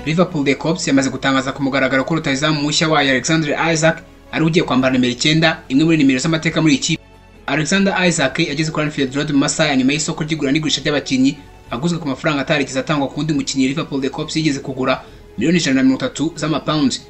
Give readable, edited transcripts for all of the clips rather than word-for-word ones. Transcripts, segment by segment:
Liverpool The Kops yamaze gutangaza ku mugaragaro ko rutahizamu mushya wayo Alexander Isak ari ugiye kwambara nimero 9, imwe muri nimero z'amateka muri iyi kipe. Alexander Isak yageze kuri Anfield Road mu masaha ya nyuma y'isoko ry'igura n'igurisha ry'abakinnyi, aguzwe ku mafaranga atarigeze atangwa ku wundi mukinnyi Liverpool The Kops yigeze kugura, miliyoni 130 z'amapawundi.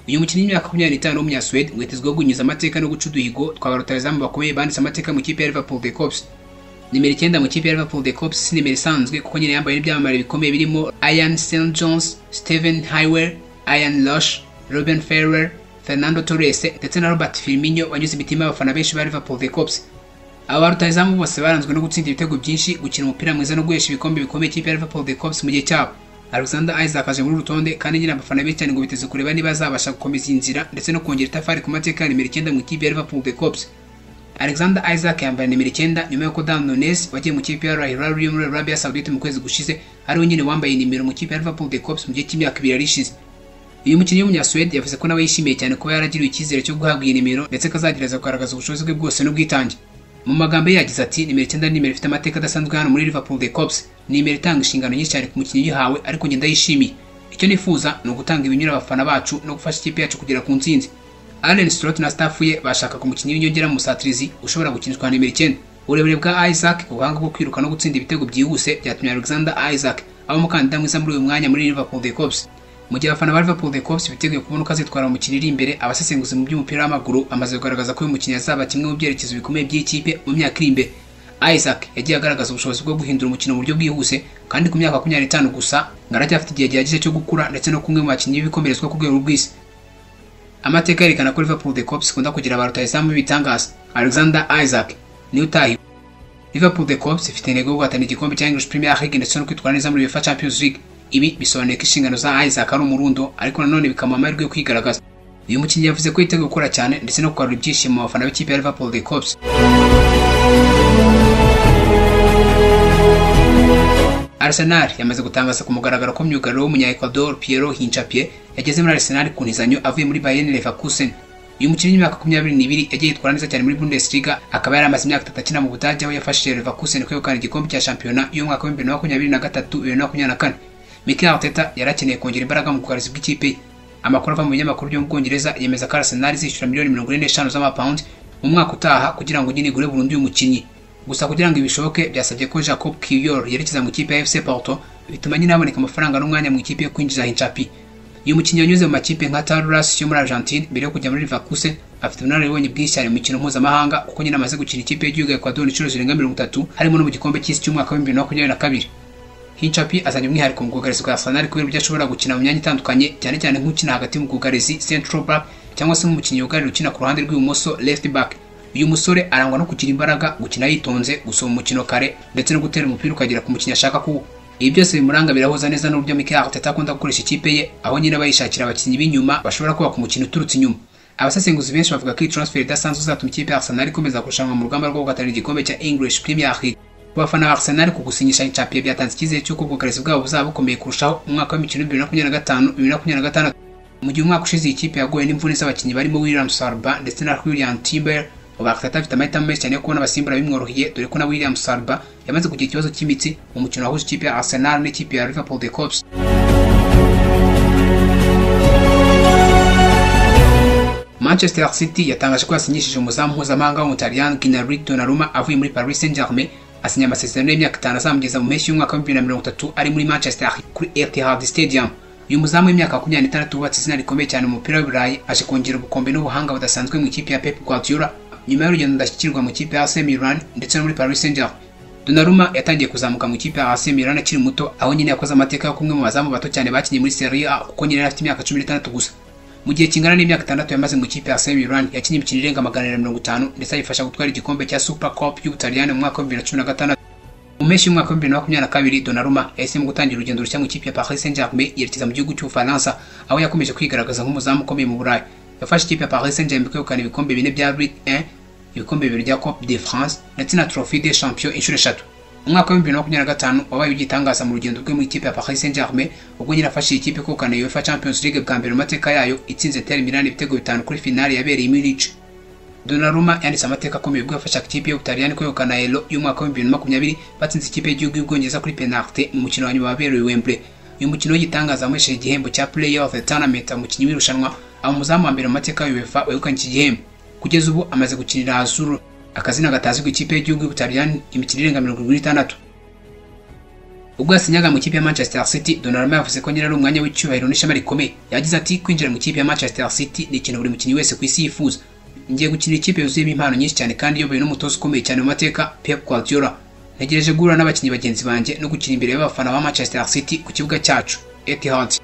Uyu mukinnyi w'imyaka 25 w'umunya-Suède witezweho guhinyuza amateka no guca uduhigo twa ba rutahizamu bakomeye banditse amateka mu ikipe ya Liverpool The Kops. Nimero 9 mu ikipe ya Liverpool The Kops si nimero isanzwe, kuko nyine yambaye n'ibyamamare bikomeye birimo Ian St Jones, Steven Hywel, Ian Rush, Ruben Ferrer, Fernando Torres ndetse na Robert Firmino wanyuze imitima y'abafana benshi ba Liverpool The Kops. Aba ba rutahizamu bose baranzwe no gutsinda ibitego byinshi, gukina umupira mwiza no guhesha ibikombe bikomeye ikipe ya Liverpool The Kops mu gihe cyabo. Alexander Isak aje muri rutonde kandi nyine abafana benshi cyane ngo biteze kureba niba azabasha gukomeza iyi nzira ndetse no kongera itafari ku mateka ya nimero 9 mu ikipe ya Liverpool The Kops. Alexander Isak yambaye nimero 9 nyuma y'uko Dan Nunes wagiye mu kipe ya Al Hilal yo muri Arabia Saudite mu kwezi gushize ari we nyine wambaye nimero mu kipe ya Liverpool The Kops mu gihe cy'imyaka 2 yari ishize. Uyu mukinnyi w'umunya-Suède yavuze ko nawe yishimiye cyane kuba yaragiriwe icyizere cyo guhabwa iyi nimero ndetse ko azagerageza kugaragaza ubushobozi bwe bwose n'ubwitange. Mu magambo ye yagize ati: "Nimero 9 ni nimero ifite amateka adasanzwe hano muri Liverpool The Kops. Ni nimero itanga inshingano nyinshi cyane ku mukinnyi uyihawe, ariko njye ndayishimiye. Icyo nifuza ni ugutanga ibinyura abafana bacu no gufasha ikipe yacu kugera ku ntsinzi." Arne Slot na staff ye bashakaga umukinnyi w'inyongera mu musatirizi ushobora gukinishwa na nimero 9. Uburebure bwa Isak, ubuhanga bwo kwiruka no gutsinda ibitego byihuse byatumye Alexander Isak aba umukandida mwiza muri uyu mwanya muri Liverpool The Kops. Mu gihe abafana ba Liverpool The Kops biteguye kubona uko azitwara mu mukino iri imbere, abasesenguzi mu by'umupira w'amaguru bamaze kugaragaza ko uyu mukinnyi azaba kimwe mu byerekezo bikomeye by'ikipe mu myaka iri imbere. Isak yagiye agaragaza ubushobozi bwo guhindura umukino mu buryo bwihuse, kandi ku myaka 25 gusa ngo aracyafite igihe gihagije cyo gukura ndetse no kumwe mu bakinnyi b'ibikomerezwa ku rwego rw'isi. Amateka yerekana ko Liverpool The Kops ikunda kugira ba rutahizamu b'ibitangaza. Alexander Isak niwe utahiwe. Liverpool The Kops ifite intego yo guhatana igikombe cya English Premier League ndetse no kwitwara neza muri UEFA Champions League. Ibi bisobanuye ko inshingano za Isak ari umurundo, ariko nanone bikamuha amahirwe yo kwigaragaza. Uyu mukinnyi yavuze ko yiteguye gukora cyane ndetse no kugarura ibyishimo mu bafana b'ikipe ya Liverpool The Kops. Arsenal yamaze gutangaza ku mugaragaro ko myugariro w'umunya Ecuador Piero Hincapié yageze muri Arsenal ku ntizanyo avuye muri Bayer Leverkusen. Uyu mukinnyi w'imyaka 22 yagiye yitwara neza cyane muri Bundesliga, akaba yari amaze imyaka 3 akina mu Budage aho yafashije Leverkusen kwegukana igikombe cya shampiyona y'umwaka wa 2023-2024. Mikel Arteta yari akeneye kongera imbaraga mu bwugarizi bw'ikipe ye. Amakuru ava mu binyamakuru byo mu Bwongereza yemeza ko Arsenal izishyura miliyoni 45 z'amapawundi mu mwaka utaha kugira ngo nyine igure burundu uyu mukinnyi. Gusa kugira ngo ibishoboke byasabye ko Jacob Kiwior yerekeza mu ikipe ya FC Porto, bituma nyine haboneka amafaranga n'umwanya mu ikipe yo kwinjiza Hincapié. Uyu mukinnyi wanyuze mu makipe nka Talleres yo muri Argentine mbere yo kujya muri Leverkusen, afite ubunararibonye bwinshi cyane mu mikino mpuzamahanga, kuko nyine amaze gukina ikipe y'igihugu ya Ecuador inshuro zirenga 30, harimo no mu gikombe cy'isi cy'umwaka wa 2022. Hincapié azanye umwihariko mu bwugarizi bwa Arsenal kubera uburyo ashobora gukina mu myanya itandukanye, cyane cyane nk'ukina hagati mu bwugarizi central back cyangwa se nk'umukinnyi wugarira ukina ku ruhande rw'ibumoso left back. Uyu musore arangwa no kugira imbaraga, gukina yitonze, gusoma umukino kare ndetse no gutera umupira ukagera ku mukinnyi ashaka kuwo. Ibi byose bimuranga birahuza neza n'uburyo Mikel Arteta akunda gukoresha ikipe ye, aho nyine aba yishakira abakinnyi b'inyuma bashobora kubaka umukino uturutse inyuma. Abasesenguzi benshi bavuga ko iyi transfer idasanzwe izatuma ikipe ya Arsenal ikomeza kurushanwa mu rugamba rwo guhatanira igikombe cya English Premier League. Ku bafana ba Arsenal, ku gusinyisha Hincapié byatanze icyizere cy'uko ubwugarizi bwabo buzaba bukomeye kurushaho mu mwaka w'imikino 2025-2026. Mu gihe umwaka ushize iyi kipe yagowe n'imvune z'abakinnyi barimo William Saliba ndetse na Julian Timber, ubu Arteta afite amahitamo menshi cyane yo kubona abasimbura bimworoheye, dore ko na William Saliba yamaze kugira ikibazo cy'imitsi mu mukino wahuje ikipe ya Arsenal n'ikipe ya Liverpool The Kops. Manchester City yatangaje ko yasinyishije umuzamu mpuzamahanga w'Umutaliyani Gianluigi Donnarumma avuye muri Paris Saint-Germain, asinya amasezerano y'imyaka 5 azamugeza mu mpeshyi y'umwaka wa 2030 ari muri Manchester kuri Etihad Stadium. Uyu muzamu w'imyaka 26 wubatse izina rikomeye cyane mu mupira w'Iburayi aje kongera ubukombe n'ubuhanga budasanzwe mu ikipe ya Pep Guardiola nyuma y'urugendo ndashyikirwa mu ikipe ya AC Milan ndetse no muri Paris Saint-Germain. Donnarumma yatangiye kuzamuka mu ikipe ya AC Milan akiri muto, aho nyine yakoze amateka yo kumwe mu bazamu bato cyane bakinnye muri Serie A, kuko nyine yari afite imyaka 16 gusa. Mu gihe kingana n'imyaka 6 yamaze mu ikipe ya AC Milan, yakinnye imikino irenga 250 ndetse ayifasha gutwara igikombe cya Super Cup y'Ubutaliyani mu mwaka wa 2016. Mu mpeshyi y'umwaka wa 2022, Donnarumma yahisemo gutangira urugendo rushya mu ikipe ya Paris Saint-Germain yerekeza mu gihugu cy'Ubufaransa, aho yakomeje kwigaragaza nk'umuzamu ukomeye mu Burayi. Yafashe ikipe ya Paris Saint-Germain kwegukana ibikombe 4 bya Ligue 1, ibikombe 2 bya Coupe de France ndetse na Trophée des Champions inshuro 3. Umwaka wa 2025 wabaye igitangaza mu rugendo rwe mu ikipe ya Paris Saint-Germain, ubwo nyine afashije ikipe kwegukana UEFA Champions League bwa mbere mu mateka yayo, itsinze Inter Milan ibitego 5 kuri finale yabereye i Munich. Donnarumma yanditse amateka akomeye ubwo yafashaga ikipe y'Ubutaliyani kwegukana Euro y'umwaka wa 2020, batsinze ikipe y'igihugu y'Ubwongereza kuri penalty mu mukino wa nyuma wabereye Wembley. Uyu mukino w'igitangaza wamuhesheje igihembo cya Player of the Tournament, umukinnyi w'irushanwa, aba umuzamu wa mbere mu mateka ya UEFA wegukanye iki gihembo. Kugeza ubu amaze gukinira Azzurro, akazina gatazwi ku ikipe y'igihugu y'Ubutaliyani, imikino irenga 76. Ubwo yasinyaga mu ikipe ya Manchester City, Donnarumma yavuze ko nyine ari umwanya w'icyubahiro n'ishema rikomeye. Yagize ati: "Kwinjira mu ikipe ya Manchester City ni ikintu buri mukinnyi wese ku isi yifuza. Ngiye gukina ikipe yuzuyemo impano nyinshi cyane kandi iyobowe n'umutoza ukomeye cyane mu mateka, Pep Guardiola. Ntegereje guhura n'abakinnyi bagenzi banjye no gukina imbere y'abafana ba Manchester City ku kibuga cyacu, Etihad."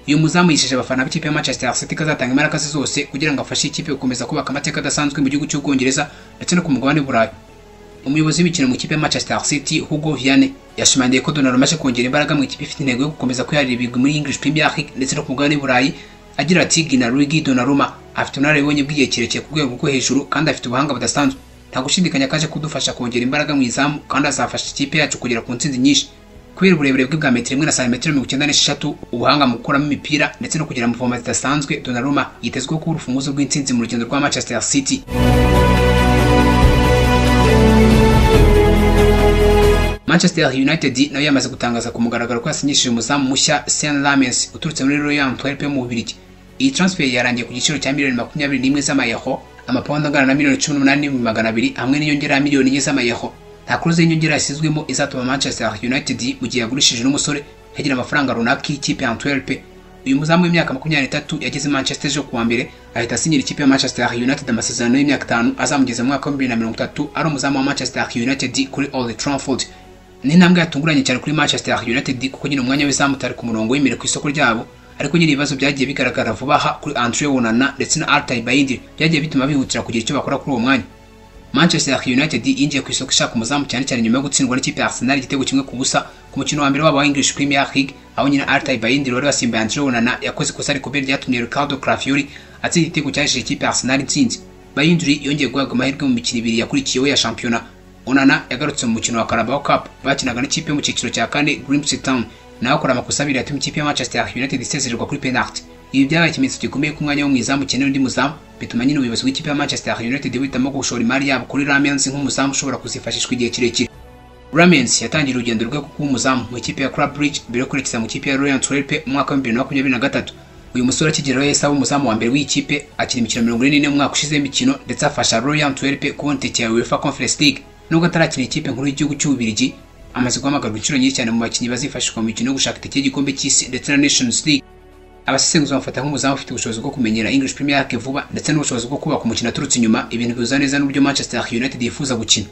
Uyu muzamu yisheje abafana b'ikipe ya Manchester City ko azatanga imbaraga ze zose kugira ngo afashe ikipe gukomeza kubaka amateka adasanzwe mu gihugu cy'Ubwongereza ndetse no ku mugabane w'Uburayi. Umuyobozi w'imikino mu ikipe ya Manchester City, Hugo Vianney, yashimangiye ko Donnarumma aje kongera imbaraga mu ikipe ifite intego yo gukomeza kwiharira ibigwi muri English Premier League ndetse no ku mugabane w'Uburayi. Agira ati: "Gianluigi Donnarumma afite ubunararibonye bw'igihe kirekire ku rwego rwo hejuru kandi afite ubuhanga budasanzwe. Nta gushidikanya ko aje kudufasha kongera imbaraga mu izamu kandi azafasha ikipe yacu kugera ku ntsinzi nyinshi." Kubera uburebure bwe bwa metero 1 na santimetero 96, ubuhanga mu gukuramo imipira ndetse no kugira muvoma zidasanzwe, Donnarumma yitezweho kuba urufunguzo rw'intsinzi mu rugendo rwa Manchester City. Manchester United nayo yamaze gutangaza ku mugaragaro ko yasinyishije umuzamu mushya Senne Lammens uturutse muri Royal Antwerp yo mu Bubiligi. Iyi transfer yarangiye ku giciro cya miliyoni 21 z'amayero, amapawundi angana na miliyoni 18,200, hamwe n'inyongera ya miliyoni 4 z'amayero. Nta clause y'inyongera yashyizwemo izatuma Manchester United, mu gihe yagurishije n'umusore, yagira amafaranga runaka y'ikipe ya Antwerp. Uyu muzamu w'imyaka 23 yageze Manchester ejo kuwa mbere, ahita asinyira ikipe ya Manchester United amasezerano y'imyaka 5 azamugeza mu mwaka wa 2030 ari umuzamu wa Manchester United kuri Old Trafford. Ni intambwe yatunguranye cyane kuri Manchester United kuko nyine umwanya w'izamu utari ku murongo w'imbere ku isoko ryabo, ariko nyine ibibazo byagiye bigaragara vuba aha kuri Andre Onana ndetse na Altay Bayindir byagiye bituma bihutira kugira icyo bakora kuri uwo mwanya. Manchester United yinjiye ku isoko ishaka umuzamu cyane cyane nyuma yo gutsindwa n'ikipe ya Arsenal igitego 1-0 ku mukino wa mbere wabo wa English Premier League, aho nyine Altay Bayindir wari wasimbuye Andre Onana yakoze ikosa rikomeye ryatumye Ricardo Calafiori atsinda igitego cyahesheje ikipe ya Arsenal intsinzi. Bayindir yongeye guhabwa amahirwe mu mikino ibiri yakurikiyeho ya shampiyona. Onana yagarutse mu mukino wa Carabao Cup bakinaga n'ikipe yo mu cyiciro cya kane, Grimsby Town, nawe akora amakosa abiri yatumye ikipe ya Manchester United isezererwa kuri penalty. Ibi byabaye ikimenyetso gikomeye ko umwanya wo mu izamu ukeneye undi muzamu, bituma nyine ubuyobozi bw'ikipe ya Manchester United buhitamo gushora imari yabo kuri Lammens nk'umuzamu ushobora kuzifashishwa igihe kirekire. Lammens yatangiye urugendo rwe kuba umuzamu mu ikipe ya Club Brugge mbere yo kwerekeza mu ikipe ya Royal Antwerp mu mwaka wa 2023. Uyu musore akigeraho yahise aba umuzamu wa mbere w'iyi kipe, akina imikino 44 mu mwaka ushize w'imikino ndetse afasha Royal Antwerp kubona itike ya UEFA Conference League. Nubwo atarakina ikipe nkuru y'igihugu cy'Ububiligi, amaze guhamagarwa inshuro nyinshi cyane mu bakinnyi bazifashishwa mu mikino yo gushaka itike y'igikombe cy'isi ndetse na Nations League. Abasesenguzi bamufata nk'umuzamu ufite ubushobozi bwo kumenyera English Premier League vuba ndetse n'ubushobozi bwo kubaka umukino aturutse inyuma, ibintu bihuza neza n'uburyo Manchester United yifuza gukina.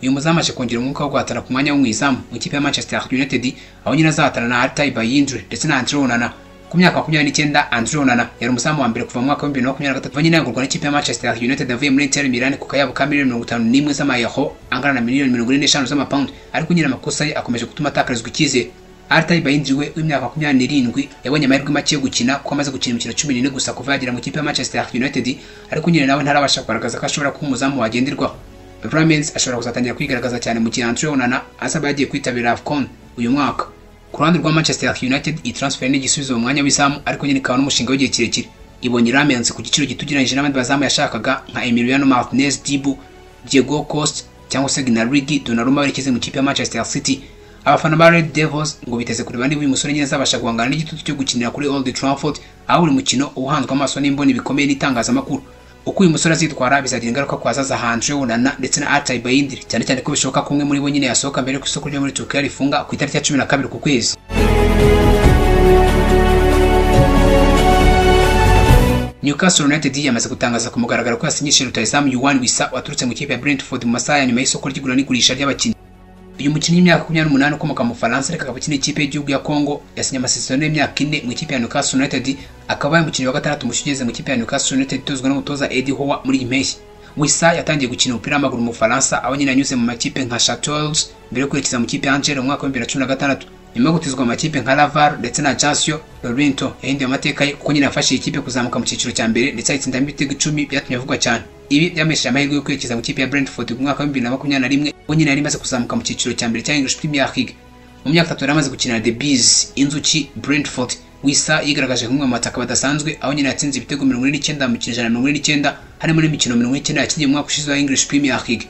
Uyu muzamu aje kongera umwuka wo guhatana ku mwanya wo mu izamu mu ikipe ya Manchester United, aho nyine azahatana na Altay Bayindir ndetse na Andre Onana. Ku myaka 29, Andre Onana yari umuzamu wa mbere kuva mu mwaka wa 2023 nyine yagurwa n'ikipe ya Manchester United avuye muri Inter Milan ku kayabo ka miliyoni 51 z'amayero angana na miliyoni 45 z'amapawundi, ariko nyine amakosa ye akomeje gutuma atakarizwa icyizere. Altay Bayindir we w'imyaka 27 yabonye amahirwe make yo gukina kuko amaze gukina imikino 14 gusa kuva yagera mu ikipe ya Manchester United, ariko nyine nawe ntarabasha kugaragaza ko ashobora kuba umuzamu wagenderwaho. Lammens ashobora kuzatangira kwigaragaza cyane mu gihe Andre Onana azaba yagiye kwitabira AFCON uyu mwaka. Ku ruhande rwa Manchester United, iyi transfer ni igisubizo mu mwanya w'izamu, ariko nyine ikaba n'umushinga w'igihe kirekire. Ibonye Lammens ku giciro gito ugereranyije n'abandi bazamu yashakaga nka Emiliano Martinez, Dibu, Diego Costa cyangwa se Gianluigi Donnarumma werekeze mu ikipe ya Manchester City. Abafana ba Red Devils ngo biteze kureba niba uyu musore nyine azabasha guhangana n'igitutu cyo gukinira kuri Old Trafford, aho buri mukino uhanzwe amaso n'imboni bikomeye n'itangazamakuru. Uko uyu musore azitwara bizagira ingaruka ku hazaza ha Andre Onana ndetse na Altay Bayindir, cyane cyane ko bishoboka ko umwe muri bo nyine yasohoka mbere ku isoko ryo muri Turkiya rifunga ku itariki ya 12 ku kwezi. Newcastle United yamaze gutangaza ku mugaragaro ko yasinyishije rutahizamu Yoane Wissa waturutse mu ikipe ya Brentford mu masaha ya nyuma y'isoko ry'igura n'igurisha ry'abakinnyi. Uyu mukinnyi w'imyaka 28 ukomoka mu Bufaransa ariko akaba akina ikipe y'igihugu ya Congo yasinye amasezerano y'imyaka 4 mu ikipe ya Newcastle United, akaba ari umukinnyi wa gatandatu mushya ugeze mu ikipe ya Newcastle United itozwa n'umutoza Eddie Howe muri iyi mpeshyi. Wissa yatangiye gukina umupira w'amaguru mu Bufaransa, aho nyine yanyuze mu makipe nka Châteauroux mbere yo kwerekeza mu ikipe ya Angers mu mwaka wa 2016. Nyuma yo gutizwa mu makipe nka Laval ndetse na Ajaccio, Lorient yahinduye amateka ye kuko nyine yafashije ikipe kuzamuka mu cyiciro cya mbere ndetse ayitsindamo ibitego 10 byatumye avugwa cyane. Ibi byamuhesheje amahirwe yo kwerekeza mu ikipe ya Brentford mu mwaka wa 2021, ubwo nyine yari imaze kuzamuka mu cyiciro cya mbere cya English Premier League. Mu myaka 3 yari amaze gukina The Bees, Inzuki, Brentford, Wissa yigaragaje nk'umwe mu bataka badasanzwe, aho nyine yatsinze ibitego 49 mu mikino 149, harimo n'imikino 90 yakinnye mu mwaka ushize wa English Premier League.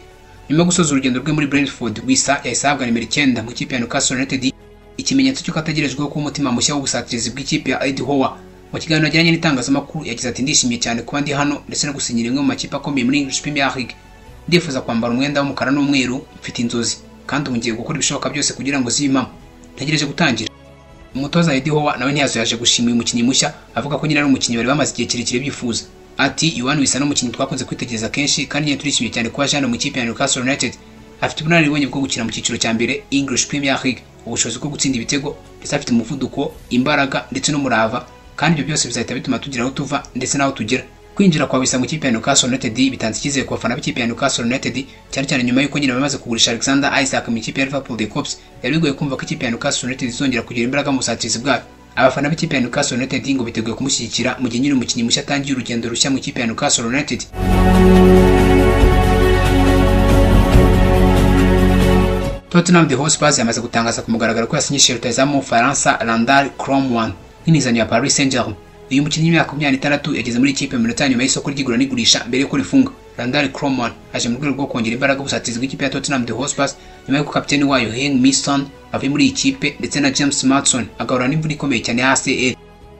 Nyuma yo gusoza urugendo rwe muri Brentford, Wissa yahise ahabwa nimero 9 mu ikipe ya Newcastle United. Ikimenyetso cy'uko ategerejweho kuba umutima mushya w'ubusatirizi bw'ikipe ya Eddie Howe. Mu kiganiro yagiranye n'itangazamakuru yagize ati ndishimye cyane kuba ndi hano ndetse no gusinyira imwe mu makipe akomeye muri English Premier League. Ndifuza kwambara umwenda w'umukara n'umweru, mfite inzozi kandi ubu ngiye gukora ibishoboka byose kugira ngo zibe impamo. Ntegereje gutangira. Umutoza Eddie Howe nawe ntiyazuyaje gushima uyu mukinnyi mushya, avuga ko nyine ari umukinnyi bari bamaze igihe kirekire bifuza. Ati Yoane Wissa ni umukinnyi twakunze kwitegereza kenshi kandi nyine turishimye cyane kuba aje hano mu ikipe ya Newcastle United. Afite ubunararibonye bwo gukina mu cyiciro cya mbere English Premier League, ubushobozi bwo gutsinda ibitego, ndetse afite umuvuduko, imbaraga ndetse n'umurava, kandi ibyo byose bizahita bituma tugira aho tuva ndetse n'aho tugera. Kwinjira kwa Wissa mu ikipe ya Newcastle United bitanze icyizere ku bafana b'ikipe ya Newcastle United, cyane cyane nyuma y'uko nyine bamaze kugurisha Alexander Isak mu ikipe ya Liverpool The Cops. Yari bigoye kumva ko ikipe ya Newcastle United izongera kugira imbaraga mu busatirizi bwayo. Abafana b'ikipe ya Newcastle United ngo biteguye kumushyigikira mu gihe nyine umukinnyi mushya atangiye urugendo rushya mu ikipe ya Newcastle United. Tottenham The Hotspur yamaze gutangaza ku mugaragaro ko yasinyishije rutahizamu w'Umufaransa Randal Kolo Muani nk'intizanyo ya Paris Saint-Germain. Uyu mukinnyi w'imyaka 26 yageze muri ikipe mu minota nyuma y'isoko ry'igura n'igurisha mbere y'uko rifunga. Randal Kolo Muani aje mu rwego rwo kongera imbaraga ubusatirizi bw'ikipe ya Tottenham The Hotspur nyuma y'uko kapiteni wayo Heung-min Son avuye muri iyi kipe ndetse na James Maddison agahura n'imvune ikomeye cyane ya ACL.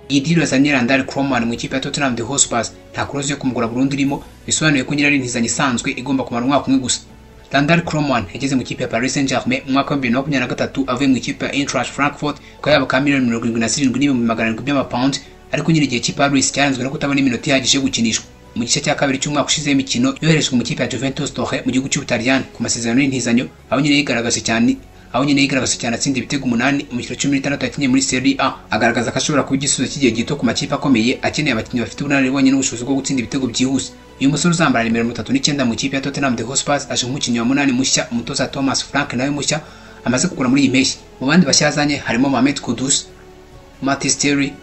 Iyi deal yazanye Randal Kolo Muani mu ikipe ya Tottenham The Hotspur nta clause yo kumugura burundu irimo, bisobanuye ko nyiri ari intizanyo isanzwe igomba kumara umwaka umwe gusa. Randal Kolo Muani yageze mu ikipe ya Paris Saint-Germain mu mwaka wa 2023 avuye mu ikipe ya Eintracht Frankfurt ku kayabo ka miliyoni 77,700 by'amapawundi, ariko nyine igihe cy'i Paris cyaranzwe no kutabona iminota ihagije yo gukinishwa. Mu gice cya kabiri cy'umwaka ushize w'imikino yoherejwe mu ikipe ya Juventus Turin mu gihugu cy'Ubutaliyani ku masezerano y'intizanyo, aho nyine yigaragaje cyane atsinda ibitego 8 mu mikino 16 yakinnye muri Serie A, agaragaza ko ashobora kuba igisubizo cy'igihe gito ku makipe akomeye akeneye abakinnyi bafite ubunararibonye n'ubushobozi bwo gutsinda ibitego byihuse. Uyu musore uzambara nimero 39 mu ikipe ya Tottenham The Hotspur aje nk'umukinnyi wa 8 mushya umutoza Thomas Frank nawe mushya amaze kugura muri iyi mpeshyi. Mu bandi bashya yazanye harimo Mohamed Kudus, Mathis Terry,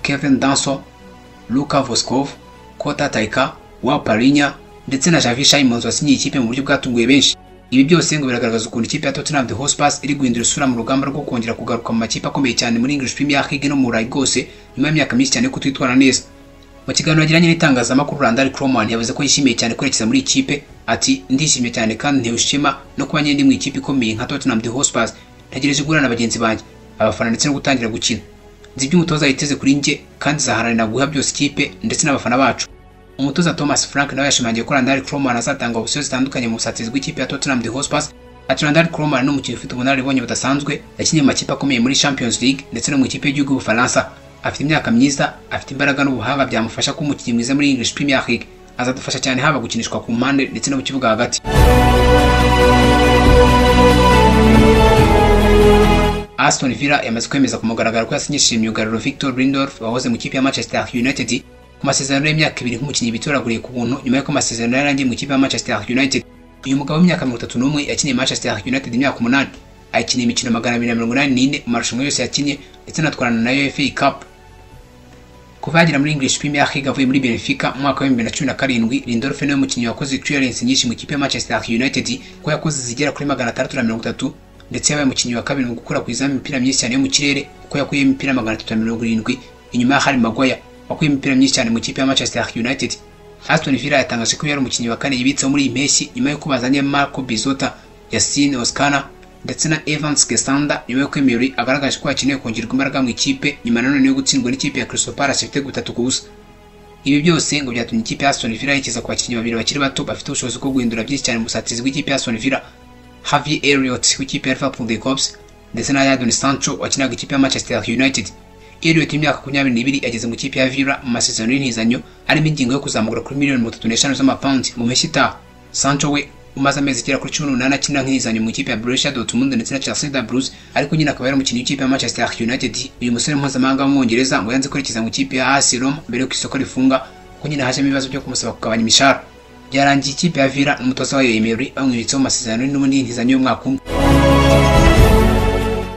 Kevin Danso, Luka Voskov, Kota Taika, Wa Parinya ndetse na Javi Simons wasinyiye ikipe mu buryo bwatunguye benshi. Ibi byose ngo biragaragaza ukuntu ikipe ya Tottenham The Hotspur iri guhindura isura mu rugamba rwo kongera kugaruka mu makipe akomeye cyane muri English Premier League no mu Burayi bwose nyuma y'imyaka myinshi cyane yo kutitwara neza. Mu kiganiro yagiranye n'itangazamakuru Randal Kolo Muani yavuze ko yishimiye cyane kwerekeza muri ikipe, ati ndishimye cyane kandi ntewe ishema no kuba nyine ndi mu ikipe ikomeye nka Tottenham The Hotspur. Ntegereje guhura na bagenzi banjye, abafana ndetse no gutangira gukina. Nzi ibyo umutoza yiteze kuri njye kandi nzaharanira guha byose ikipe ndetse n'abafana bacu. Umutoza Thomas Frank nawe yashimangiye ko Randal Kolo Muani azatanga opsiyo zitandukanye mu busatirizi bw'ikipe ya Tottenham The Hotspur. Ati Randal Kolo Muani ni umukinnyi ufite ubunararibonye budasanzwe, yakinnye mu makipe akomeye muri Champions League ndetse no mu ikipe y'igihugu y'Ubufaransa. Afite imyaka myiza, afite imbaraga n'ubuhanga byamufasha kuba umukinnyi mwiza muri English Premier League. Azadufasha cyane haba gukinishwa ku mpande ndetse no mu kibuga hagati. Aston Villa yamaze kwemeza ku mugaragaro ko yasinyishije myugariro Victor Lindelof wahoze mu ikipe ya Manchester United ku masezerano y'imyaka 2 nk'umukinnyi bitoraguriye ku buntu nyuma y'uko amasezerano yarangiye mu ikipe ya Manchester United. Uyu mugabo w'imyaka 31 yakiniye Manchester United imyaka 8, ayikiniye imikino 284 mu marushanwa yose yakinnye ndetse anatwarana na UEFA Cup. Kuva yagera muri English Premier League avuye muri Benfica mu mwaka wa 2017, Lindelof niwe mukinnyi wakoze clearance nyinshi mu ikipe ya Manchester United kuko yakoze zigera kuri 630, ndetse yabaye umukinnyi wa kabiri mu gukura ku izamu imipira myinshi cyane yo mu kirere kuko yakuye imipira 370 inyuma ya Harry Maguire wakuye imipira myinshi cyane mu ikipe ya Manchester United. Aston Villa yatangaje ko yari umukinnyi wa kane yibitseho muri iyi mpeshyi nyuma y'uko bazanye Marco Bizota, Yassine Oscana ndetse na Evans Gesanda nyuma y'uko Emery agaragaje ko hakenewe kongerwa imbaraga mu ikipe nyuma nanone yo gutsindwa n'ikipe ya Crystal Palace ibitego 3-0. Ibi byose ngo byatumye ikipe ya Aston Villa yerekeza ku bakinnyi babiri bakiri bato bafite ubushobozi bwo guhindura byinshi cyane mu busatirizi bw'ikipe ya Aston Villa, Harvey Elliott w'ikipe ya Liverpool The Cops ndetse na Jadon Sancho wakinaga ikipe ya Manchester United. Elliott w'imyaka 22 yageze mu ikipe ya Villa mu masezerano y'intizanyo arimo ingingo yo kuzamugura kuri miliyoni 35 z'amapawundi mu mpeshyi itaha. Sancho we umaze amezi agera kuri 18 akina nk'intizanyo mu ikipe ya Borussia Dortmund ndetse na Chelsea da Blues, ariko nyine akaba yari umukinnyi w'ikipe ya Manchester United. Uyu musore mpuzamahanga w'Umwongereza ngo yanze kwerekeza mu ikipe ya AS Roma mbere y'uko isoko rifunga kuko nyine hajemo ibibazo byo kumusaba kugabanya imishahara. Byarangiye ikipe ya Villa n'umutoza wayo Emery bamwibitseho amasezerano n'ubundi y'intizanyo y'umwaka umwe.